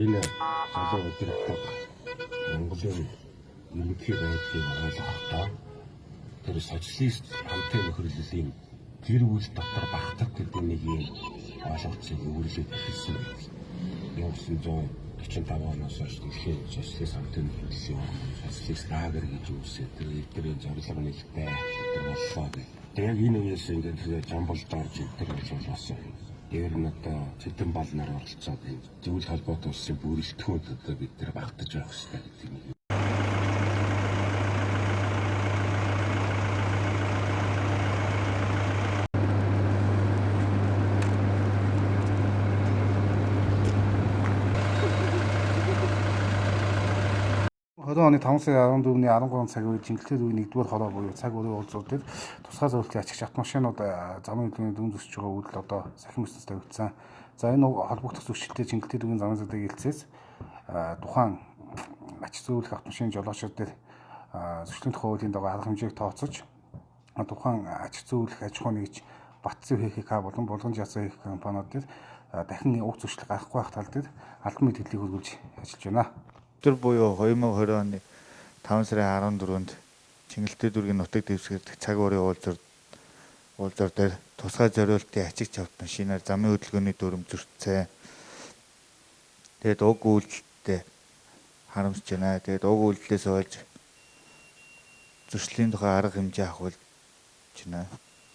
Энэ залуу удирдлага Монголын ерөнхий байдлыг ойлгохдоо тэр социалист хамтын нөхөрлөлийн гэр бүл дотор багтах гэдэг нэг юм ойлголцыг өвөрлөд эхэлсэн байдаг. 1945 оноос хойш дэлхийн социалист хамтын нөхөрлөлийн социалист лагер гэж үүсээд тэр эдгээр зорилго нэлтэй тэр боллоо гэх. Тэг яг энэ үеэс ингээд тэр жамбалд орж тэр бол бас дээр нь одоо цэдэн балнаар оролцоод энэ зөвлөл холбоотой улсын бүрэлдэхүүнд одоо бид тэр багтаж явах хэрэгтэй гэдэг нэг. 20 оны 5 сарын 14-ний 13 цаг үед Чингэлтэй дүүргийн 1-р хороо буюу цаг өрөө уулзууд дээр тусгай зөвлөлийн ачигч автомашинууд замын хөдөлгөөний дүн зөсөж байгаа үйлдэл одоо сахин бүсэд тавигдсан. За энэ холбогдох зөрчилтэй Чингэлтэй дүүргийн замын сайдыг хэлцээс тухайн ач зөвлөх автомашин жолоочид дээр зөрчлийн тухай хуулийн дагуу арга хэмжээг тооцож тухайн ач зөвлөх аж ахуй нэгж Батцэн ХХК болон Булган жаасан ХХК компаниуд дээр дахин уг зөрчил гарахгүй байх тал дээр албан мэдээллийг хүргүүлж ажиллаж байна. Өдөр буюу 2020 оны 5 сарын 14-нд Чингэлтэй дүүргийн нутаг дэвсгэр дэх цаг уурын уулзуур дээр тусгай зориултын ачигч автомашинаар замын хөдөлгөөний дүрм зөрчсөн. Тэгээд уг үйлдэлтэй харамсаж байна. Тэгээд уг үйлдэлээс болж зөрчлийн тухай арга хэмжээ авах болж байна.